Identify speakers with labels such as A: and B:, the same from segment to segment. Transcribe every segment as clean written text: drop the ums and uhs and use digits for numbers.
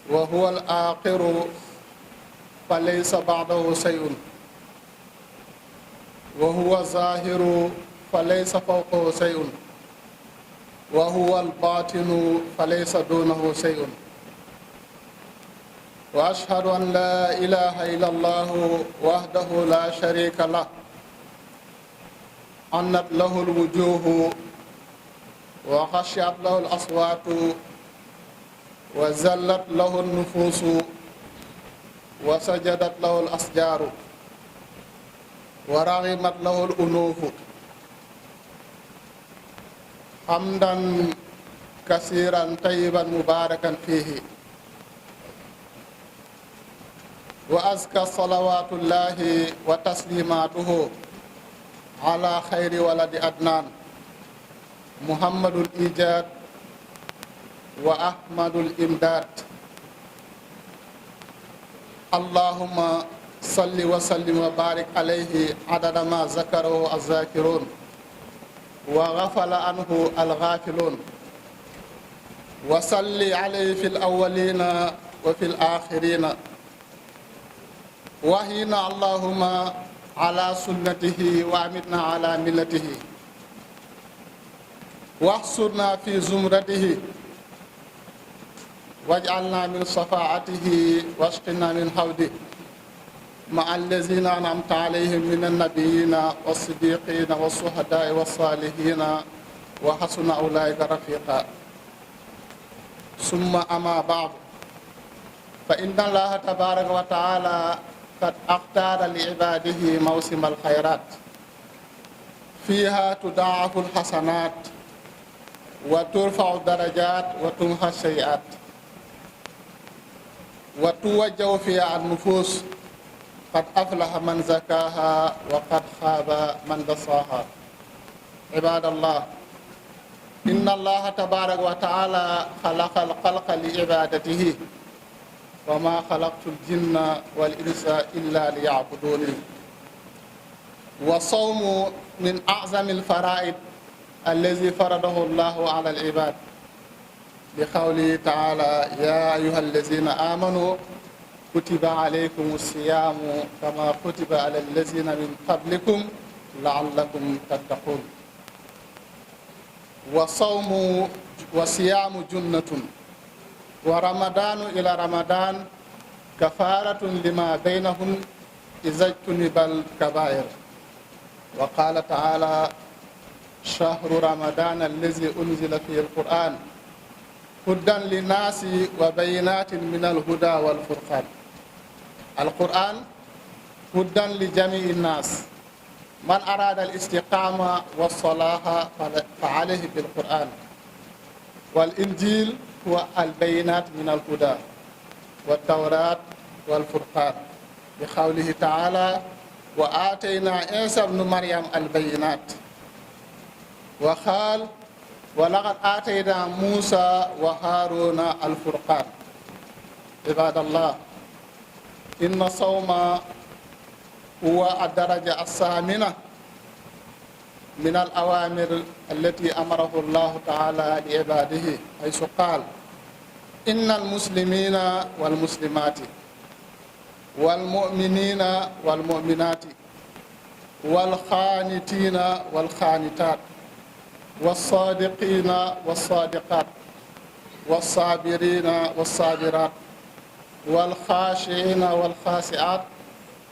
A: وهو الآخر فليس بعده شيء وهو الظاهر فليس فوقه شيء وهو الباطن فليس دونه شيء وأشهد أن لا إله إلا الله وحده لا شريك له عنت له الوجوه وخشعت له الأصوات وزلت له النفوس وسجدت له الأشجار ورغمت له الأنوف حمدا كثيرا طيبا مباركا فيه وأزكى صلوات الله وتسليماته على خير ولد أدنان محمد الإيجاد وأحمد الإمداد اللهم صل وسلم وبارك عليه عدد ما ذكره الذاكرون وغفل عنه الغافلون وصل عليه في الأولين وفي الآخرين وحينا اللهم على سنته وأمتنا على ملته واحصرنا في زمرته واجعلنا من صفاعته واسقنا من حوضه مع الذين أنعمت عليهم من النبيين والصديقين والشهداء والصالحين وحسن أولئك رفيقا ثم أما بعد فإن الله تبارك وتعالى قد اختار لعباده موسم الخيرات فيها تضاعف الحسنات وترفع الدرجات وتمحى السيئات وتوجه فيها النفوس قد أفلح من زكاها وقد خاب من دساها عباد الله إن الله تبارك وتعالى خلق الخلق لعبادته وما خلقت الجن والإنس إلا ليعبدوني والصوم من أعظم الفرائض الذي فرضه الله على العباد بقوله تعالى يا أيها الذين آمنوا كتب عليكم الصيام كما كتب على الذين من قبلكم لعلكم تتقون وصوم وصيام جنة ورمضان إلى رمضان كفارة لما بينهم إذا اجتنب الكبائر وقال تعالى شهر رمضان الذي أنزل فيه القرآن هدى للناس وبينات من الهدى والفرقان القرآن هدى لجميع الناس من أراد الاستقامة والصلاح فعليه بالقرآن والإنجيل هو البينات من الهدى والتوراة والفرقان بقوله تعالى وآتينا عيسى ابن مريم البينات وقال ولقد آتينا موسى وهارون الفرقان عباد الله إن الصوم هو الدرجة الثامنة من الأوامر التي أمره الله تعالى لعباده حيث قال إن المسلمين والمسلمات والمؤمنين والمؤمنات والخانتين والخانتات والصادقين والصادقات والصابرين والصابرات والخاشعين والخاشعات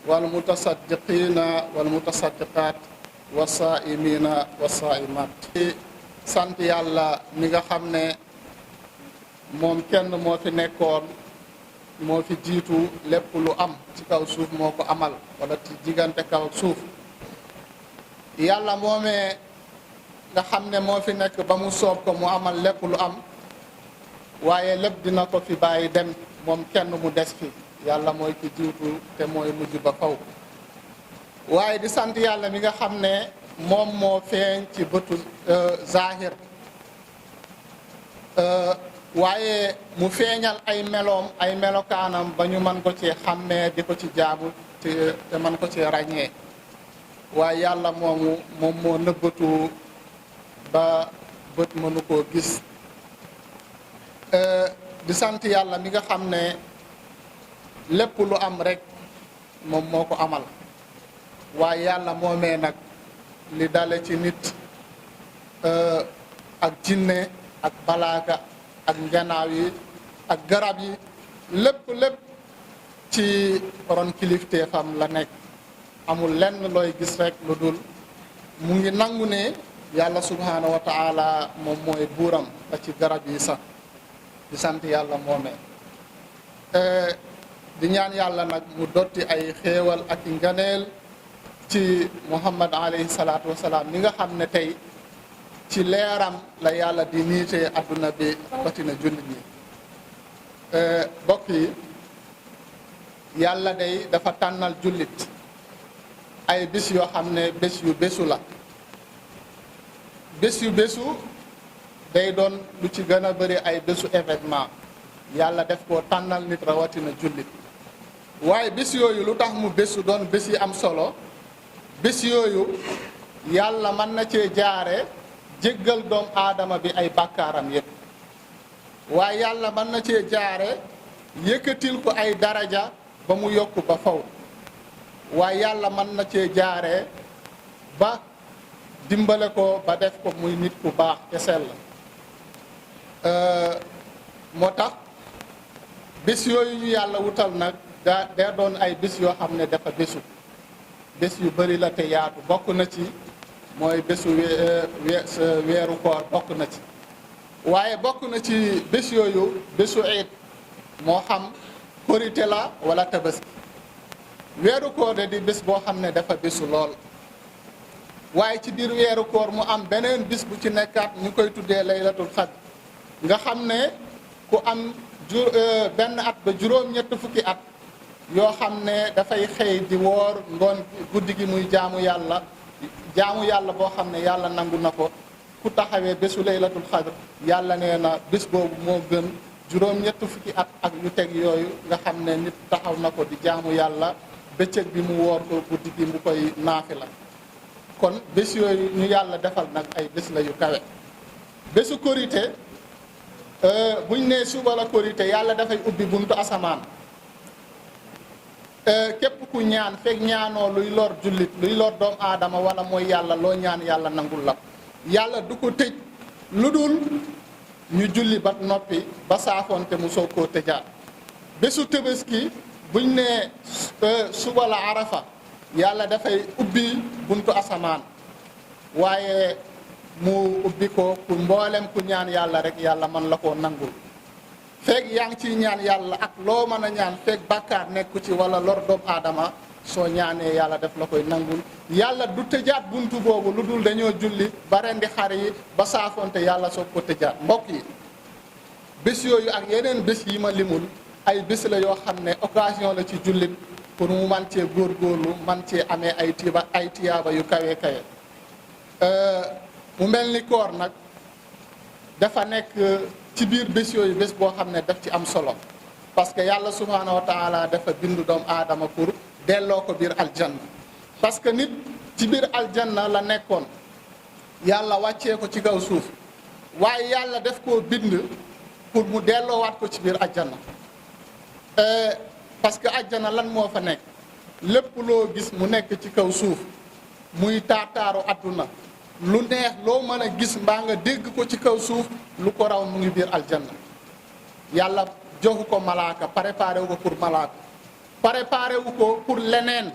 A: والمتصدقين والمتصدقات والصائمين والصائمات sant yàlla mi nga xam ne moom kenn moo fi nekkoon moo fi jiitu lépp lu am ci kaw suuf moo ko amal wala ci diggante kaw suuf yàlla moomee nga xam ne moo fi nekk ba mu soob ko mu amal lépp lu am waaye lépp dina ko fi bàyyi dem moom kenn mu des fi yàlla mooy ki jiitu te mooy mujj ba faw waaye di sant yàlla mi nga xam ne moom moo feeñ ci bëtu zahir waaye mu feeñal ay meloom ay melokaanam ba ñu mën ko ci xàmmee di ko ci jaamu te mën ko ci ràññee waaye yàlla moomu moom moo nëbbatu ba bët mënu koo gis di sant yàlla mi nga xam ne lépp lu am rek moom moo ko amal waaye yàlla moomee nag li dale ci nit ak jinne ak balaaka ak njanaaw yi ak garab yi lépp ci ron kilifteefam la nekk amul lenn looy gis rek lu dul mu ngi nangu ne yàlla subhaanahu wa taala moom mooy buuram ba ci garab yi sax di sant yàlla moomee di ñaan yàlla nag mu dotti ay xéewal ak i nganeel ci muhammad alayhi salaatu wasalaam mi nga xam ne tey ci leeram la yàlla di niitee adduna bi batina jullit ñi bokk yi yàlla day dafa tànnal jullit ay bés yoo xam ne bés yu bésu la bés yu bésu day doon lu ci gën a bëri ay bésu événement yàlla def koo tànnal nit rawatina jullit waaye bés yooyu lu tax mu bésu doon bés yi am solo bés yooyu yàlla mën na cee jaare jéggal doom aadama bi ay bàkkaaram yépp waaye yàlla mën na cee jaare yëkkatil ko ay daraja ba mu yokk ba faw waaye yàlla mën na cee jaare ba dimbale ko ba def ko muy nit ku baax te sell moo tax bés yooyu ñu yàlla wutal nag daa doon ay bés yoo xam ne dafa bésu bés yu bëri la te yaatu bokk na ci mooy bésu weeru koor bokk na ci waaye bokk na ci bés yooyu bésu iid moo xam korite la wala tabaski weeru koor de di bés boo xam ne dafa bésu lool waaye ci biir weeru koor mu am beneen bis bu ci nekkaat ñu koy tuddee laylatul xadr nga xam ne ku am benn at ba juróom-ñett fukki at yoo xam ne dafay xëy di woor ngoon guddi gi muy jaamu yàlla boo xam ne yàlla nangu na ko ku taxawee bésu laylatul xadr yàlla nee na bés boobu moo gën juróom-ñett fukki at ak yu teg yooyu nga xam ne nit taxaw na ko di jaamu yàlla bëccëg bi mu woor ko guddi gi mu koy naafila kon bés yooyu ñu yàlla defal nag ay bés la yu kawe bésu korité buñ nee suba la korité yàlla dafay ubbi buntu asamaan képp ku ñaan fekk ñaanoo luy lor jullit luy lor doom aadama wala mooy yàlla loo ñaan yàlla nangul la yàlla du ko tëj lu dul ñu julli ba noppi ba saafoonte mu soog koo tëjaat bésu Tabaski buñ nee suba la arafa yàlla dafay ubbi buntu asamaan waaye mu ubbi ko pour mboolem ku ñaan yàlla rek yàlla mën la koo nangul fekk yaa ngi ciy ñaan yàlla ak loo mën a ñaan fekk bàkkaar nekku ci wala lor doomu aadama soo ñaanee yàlla def la koy nangul yàlla du tëjaat buntu boobu lu dul dañoo julli ba rendi xar yi ba saafonte yàlla soog ko tëjaat mbokk yi bés yooyu ak yeneen bés yi ma limul ay bés la yoo xam ne occasion la ci jullit pour mu man cee góorgóorlu man cee amee ay tiyaaba yu kawe kawe mu mel ni koor nag dafa nekk ci biir bés yooyu bés boo xam ne daf ci am solo parce que yàlla subhaanahu wa taala dafa bindu doomu aadama pour delloo ko biir aljanna parce que nit ci biir aljanna la nekkoon yàlla wàccee ko ci kaw suuf waaye yàlla def koo bind pour mu delloowaat ko ci biir aljanna parce que aljanna lan moo fa nekk lépp loo gis mu nekk ci kaw suuf muy taataaru adduna lu neex loo mën a gis mbaa nga dégg ko ci kaw suuf lu ko raw mu ngi biir aljanna yàlla joxu ko malaaka préparé wu ko pour malaaka préparé wu ko pour leneen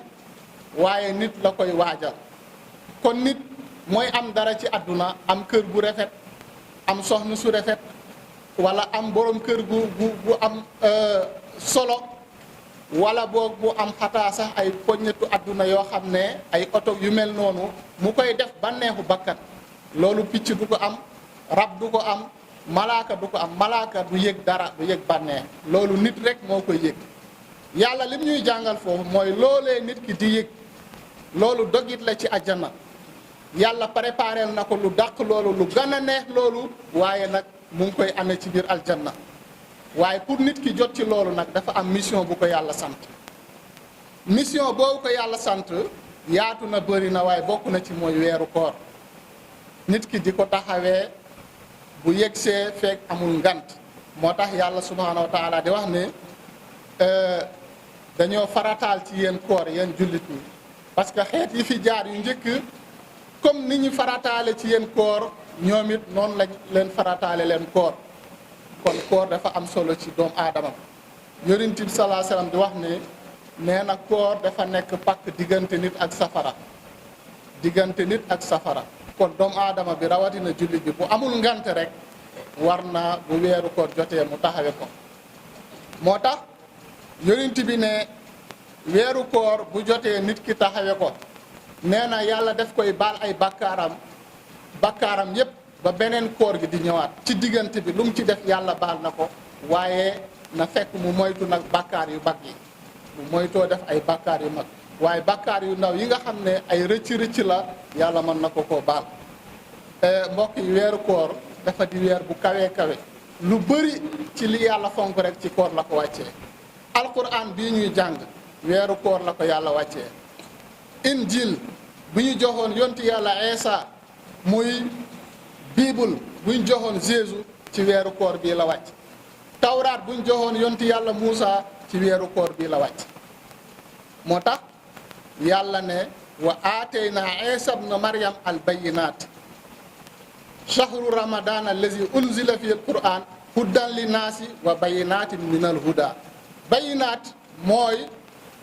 A: waaye nit la koy waajal kon nit mooy am dara ci àdduna am kër gu rafet am soxna su rafet wala am borom kër gu am solo wala boog bu am xataa sax ay poñetu àdduna yoo xam ne ay oto yu mel noonu mu koy def bànneexu bakkan loolu picc du ko am rab du ko am malaaka du ko am malaaka du yëg dara du yëg bànneex loolu nit rek moo koy yëg yàlla lim ñuy jàngal foofu mooy loolee nit ki di yëg loolu dogit la ci àjjana yàlla préparel na ko lu dàq loolu lu gën a neex loolu waaye nag mu ngi koy amee ci biir aljanna waaye pour nit ki jot ci loolu nag dafa am mission bu ko yàlla sant mission boobu ko yàlla sant yaatu na bëri na waaye bokk na ci mooy weeru koor nit ki di ko taxawee bu yegsee fekk amul ngant moo tax yàlla subhaanahu wa taala di wax ne dañoo farataal ci yéen koor yéen jullit ñi parce que xeet yi fi jaar yu njëkk comme ni ñu farataale ci yéen koor ñoom it noonu lañ leen farataale leen koor kon koor dafa am solo ci doomu aadama yonent bi sallallahu alayhi wasallam di wax ne nee na koor dafa nekk pakk diggante nit ak safara diggante nit ak safara kon doomu aadama bi rawatina jullit bi bu amul ngante rek war na bu weeru koor jotee mu taxawe ko moo tax yonent bi ne weeru koor bu jotee nit ki taxawe ko nee na yàlla daf koy baal ay bakkaaram yépp ba beneen koor gi di ñëwaat ci diggante bi lu mu ci def yàlla baal na ko waaye na fekk mu moytu nag bakkaar yu mag yi mu moytoo def ay bakkaar yu mag waaye bakkaar yu ndaw yi nga xam ne ay rëcc la yàlla mën na ko koo baal mbokk yi weeru koor dafa di weer bu kawee kawe lu bëri ci li yàlla fonk rek ci koor la ko wàccee alquran bii ñuy jàng weeru koor la ko yàlla wàccee injil bu ñu joxoon yonti yàlla Isa muy bible bu ñu joxoon Jésus ci weeru koor bii la wàcc tawraat bu ñu joxoon yonti yàlla Muusa ci weeru koor bii la wàcc moo tax yàlla ne wa aatayna Isa ibna Maryam al bayyinaat shahru ramadan allazi unzila fi alquran hudan linnaasi wa bayyinatin min al huda bayyinaat mooy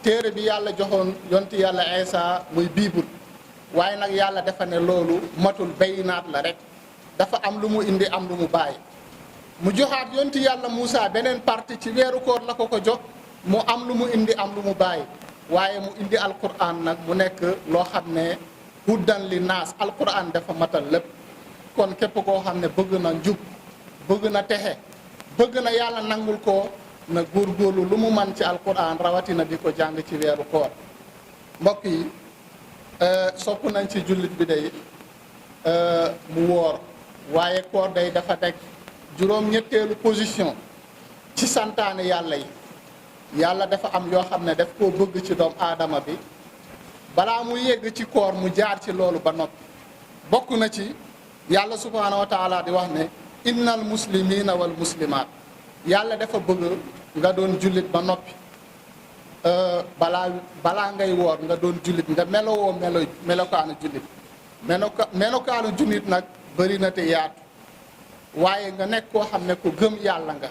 A: téere bi yàlla joxoon yonti yàlla Isa muy bible waaye nag yàlla dafa ne loolu matul bayyinaat la rek dafa am lu mu indi am lu mu bàyyi mu joxaat yonti yàlla Muusa beneen partie ci weeru koor la ko jox mu am lu mu indi am lu mu bàyyi waaye mu indi alquran nag mu nekk loo xam ne hudan li naas alquran dafa matal lépp kon képp koo xam ne bëgg na njub bëgg na texe bëgg na yàlla nangul ko na góorgóorlu lu mu man ci alquran rawatina di ko jàng ci weeru koor mbokk yi sopp nañ ci jullit bi day mu woor waaye koor day dafa teg juróom-ñetteelu position ci santaane yàlla yi yàlla dafa am yoo xam ne daf koo bëgg ci doomu aadama bi balaa mu yegg ci koor mu jaar ci loolu ba noppi bokk na ci yàlla subhaanahu wa taala di wax ne innal muslimina wal muslimaat yàlla dafa bëgg nga doon jullit ba noppi balaa ngay woor nga doon jullit nga melowoo melokaanu jullit melokaanu jullit nag bëri na te yaatu waaye nga nekk koo xam ne ku gëm yàlla nga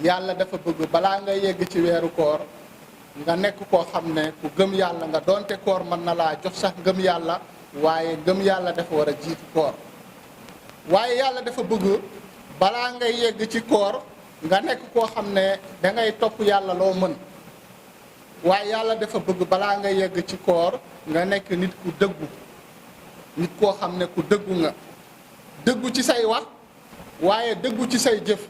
A: yàlla dafa bëgg balaa nga yegg ci weeru koor nga nekk koo xam ne ku gëm yàlla nga doonte koor mën na laa jox sax gëm yàlla waaye gëm yàlla dafa war a jiitu koor waaye yàlla dafa bëgg balaa ngay yegg ci koor nga nekk koo xam ne dangay topp yàlla loo mën waaye yàlla dafa bëgg balaa ngay yegg ci koor nga nekk nit ku dëggu nit koo xam ne ku dëggu nga dëggu ci say wax waaye dëggu ci say jëf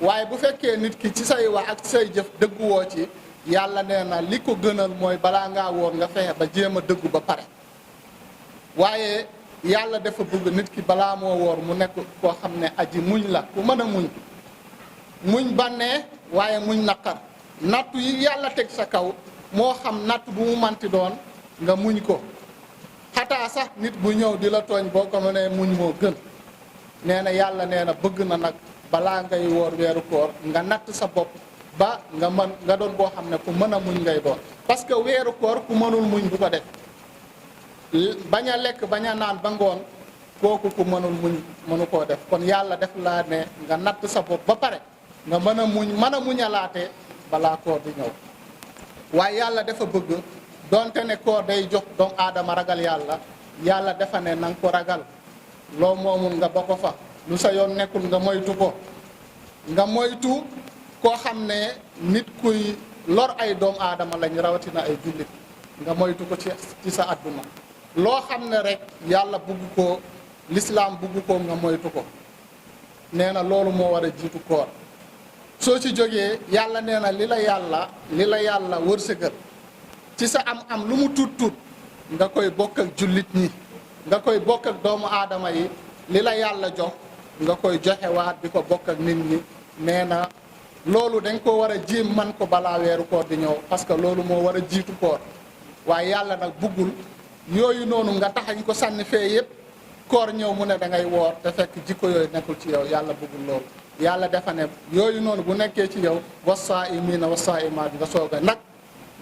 A: waaye bu fekkee nit ki ci say wax ak say jëf dëgguwoo ci yàlla nee na li ko gënal mooy balaa ngaa woor nga fexe ba jéem a dëggu ba pare waaye yàlla dafa bëgg nit ki balaa moo woor mu nekk koo xam ne aji muñ la ku mën a muñ bànnee waaye muñ naqar nattu yi yàlla teg sa kaw moo xam natt bu mu manti doon nga muñ ko xataa sax nit bu ñëw di la tooñ boo ko mënee muñ moo gën nee na yàlla nee na bëgg na nag balaa ngay woor weeru koor nga natt sa bopp ba nga doon boo xam ne ku mën a muñ ngay doon parce que weeru koor ku mënul muñ bu ko def bañ a lekk bañ a naan ba ngoon kooku ku mënul muñ mënu koo def kon yàlla def laa ne nga natt sa bopp ba pare nga mën a muñalaate balaa koor di ñëw waaye yàlla dafa bëgg donte ne koor day jox doomu aadama ragal yàlla dafa ne nanga ko ragal loo moomul nga ba ko fa lu sa yoon nekkul nga moytu ko nga moytu koo xam ne nit kuy lor ay doomu aadama lañ rawatina ay jullit nga moytu ko ci sa àdduna loo xam ne rek yàlla bugg ko lislaam bugg ko nga moytu ko nee na loolu moo war a jiitu koor soo ci jógee yàlla nee na li la yàlla wërsëgal ci sa am lu mu tuut nga koy bokk ak jullit ñi nga koy bokk ak doomu aadama yi li la yàlla jox nga koy joxewaat di ko bokk ak nit ñi nee na loolu dañ ko war a jéem man ko balaa weeru koor di ñëw parce que loolu moo war a jiitu koor waaye yàlla nag buggul yooyu noonu nga taxañ ko sànni fee yépp koor ñëw mu ne da ngay woor te fekk jikko yooyu nekkul ci yow yàlla bëggul loolu yàlla dafa ne yooyu noonu bu nekkee ci yow wasaa'imiina wasaa'imaat nga soog a nag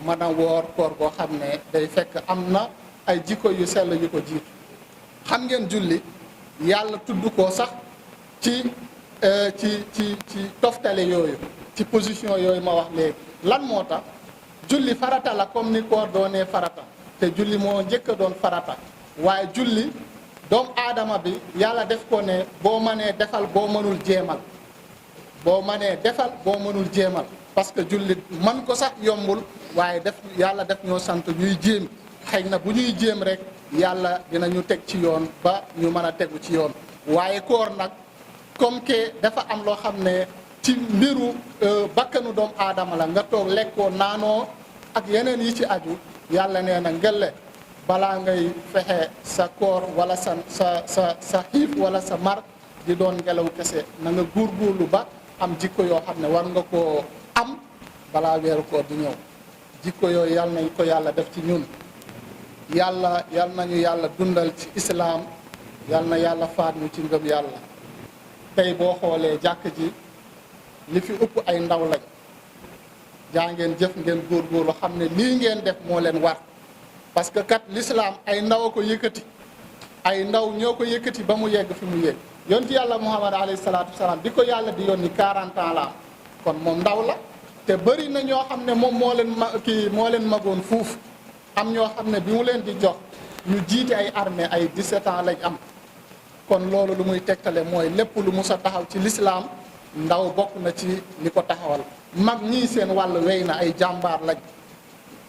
A: mën a woor koor goo xam ne day fekk am na ay jikko yu sell yu ko jiitu xam ngeen julli yàlla tudd ko sax ci toftale yooyu ci position yooyu ma wax léegi lan moo tax julli farata la comme ni koor doonee farata te julli moo njëkk a doon farata waaye julli doomu aadama bi yàlla def ko ne boo mënee defal boo mënul jéemal boo mënee defal boo mënul jéemal parce que julli man ko sax yombul waaye yàlla def ñoo sant ñuy jéem xëy na bu ñuy jéem rek yàlla dinañu teg ci yoon ba ñu mën a tegu ci yoon waaye koor nag comme que dafa am loo xam ne ci mbiru bakkanu doomu aadama la nga toog lekkoo naanoo ak yeneen yi ci aju yàlla nee na ngelle balaa ngay fexe sa koor wala sa xiif wala sa mar di doon ngelaw kese na nga góorgóorlu ba am jikko yoo xam ne war nga koo am balaa weeru koor di ñëw jikko yooyu yal nañ ko yàlla def ci ñun yal nañu yàlla dundal ci islaam yal na yàlla faat ñu ci ngëm yàlla tey boo xoolee jàkk ji li fi ëpp ay ndaw lañ jaa ngeen jëf ngeen góorgóorlu xam ne lii ngeen def moo leen war parce que kat l'islam ay ndaw a ko yëkkati ay ndaw ñoo ko yëkkati ba mu yegg fi mu yegg yonent yàlla Muhammad alayhi salaatu wasalaam bi ko yàlla di yónni 40 ans la am kon moom ndaw la te bëri na ñoo xam ne moom moo leen magoon fuuf am ñoo xam ne bi mu leen di jox ñu jiite ay armée ay 17 ans lañ am kon loolu lu muy tegtale mooy lépp lu mus a taxaw ci l'islam ndaw bokk na ci li ko taxawal mag ñii seen wàll wey na ay jàmbaar lañ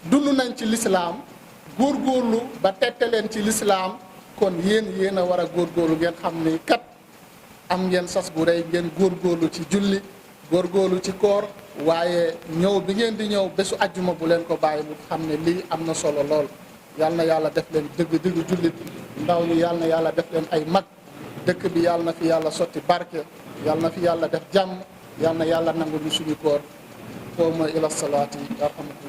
A: dund nañ ci l'islam góorgóorlu ba tette leen ci l'islam kon yéen a war a góorgóorlu ngeen xam ni kat am ngeen sas bu rëy ngeen góorgóorlu ci julli góorgóorlu ci koor waaye ñëw bi ngeen di ñëw bésu ajjuma bu leen ko bàyyi mu xam ne lii am na solo lool yal na yàlla def leen dëgg jullit ndaw ñi yal na yàlla def leen ay mag dëkk bi yal na fi yàlla sotti barke yal na fi yàlla def jàmm yal na yàlla nangu ñu suñu koor qoomu ila salaati yarhamukum